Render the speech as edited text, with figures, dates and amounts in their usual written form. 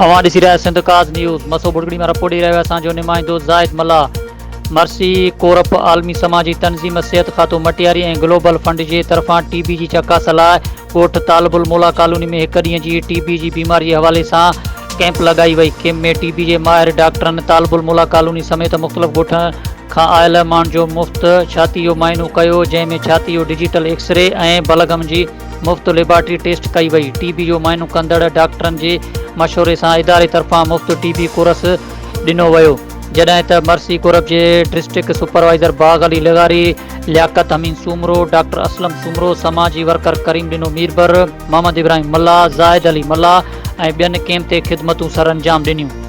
اوهان ڏسي رهيا سنڌ ڪاز نيوز مسو ڀڙڳڙي مان رپورٽ ڏئي رهيو آهي اسان جو نمائندو زاهد ملاح مرسي ڪورپ عالمي سماجي تنظيم صحت کاتو مٽياري ۽ گلوبل فنڊ جي طرفان ٽي بي جي چڪاس لاء ڳوٺ طالب الموليٰ ڪالوني ۾ هڪ ڏينهن جي ٽي بي جي بيماري جي حوالي سان ڪئمپ لڳائي وئي ڪئمپ ۾ ٽي بي جي ماهر ڊاڪٽرن طالب الموليٰ ڪالوني سميت مختلف ڳوٺن کان آيل ماڻهن جو مفت ڇاتي جو معائنو ڪيو جنهن ۾ ڇاتي جو ڊجيٽل ايڪسري ۽ بلغم جي مفت ليبارٽري ٽيسٽ ڪئي وئي، ٽي بي جو معائنو ڪندڙ ڊاڪٽرن جي مشوري سان اداري طرفان مفت ٽي بي ڪورس ڏنو ويو، جڏهن ته مرسي ڪورپ جي ڊسٽرڪٽ سپروائيزر باغ علي لغاري، لياقت حميد سومرو، ڊاڪٽر اسلم سومرو، سماجي ورڪر ڪريم ڏنو ميربر، محمد ابراهيم ملاح، زاهد علي ملاح ۽ ٻين ڪئمپ تي خدمتون سرانجام ڏنيون.